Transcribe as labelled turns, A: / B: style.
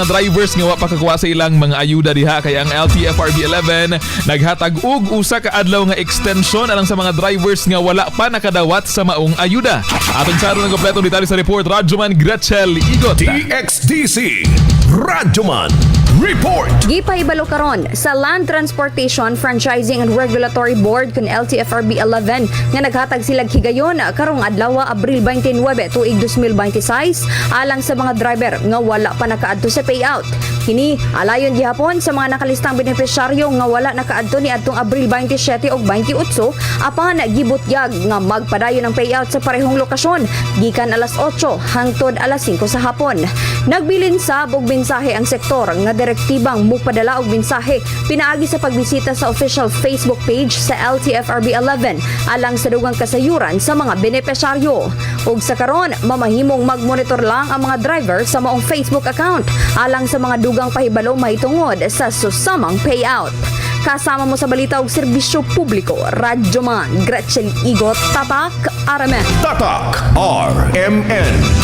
A: mga drivers nga wa pa kakuha sa ilang mga ayuda diha kay ang LTFRB 11 naghatag og usa ka adlaw nga extension alang sa mga drivers nga wala pa nakadawat sa maong ayuda. Atong saron ang kompletong detalye sa report, Radyoman Gretchel Igot.
B: DXDC Radyoman Report.
C: Gipahibalo karon sa Land Transportation Franchising and Regulatory Board kun LTFRB 11 nga naghatag sila higayon karong adlaw, Abril 29 tuig 2026, alang sa mga driver nga wala pa nakaadto sa payout. Kini alayon gihapon sa mga nakalistang benepisyaryo nga wala nakaadto ni adtong Abril 27 ug 28, apan gibutyag nga magpadayon ang payout sa parehong lokasyon gikan alas 8 hangtod alas 5 sa hapon. Nagbilin sa og mensahe ang sektor nga direktibang mupadala og mensahe pinaagi sa pagbisita sa official Facebook page sa LTFRB 11 alang sa dugang kasayuran sa mga benepisyaryo. Ug sa karon, mamahimong magmonitor lang ang mga driver sa maong Facebook account alang sa mga dugang pahibalo mahitungod sa susamang payout. Kasama mo sa balita og serbisyo publiko, Radyoman Gretchen Igot, Tatak RMN.
B: Tatak RMN.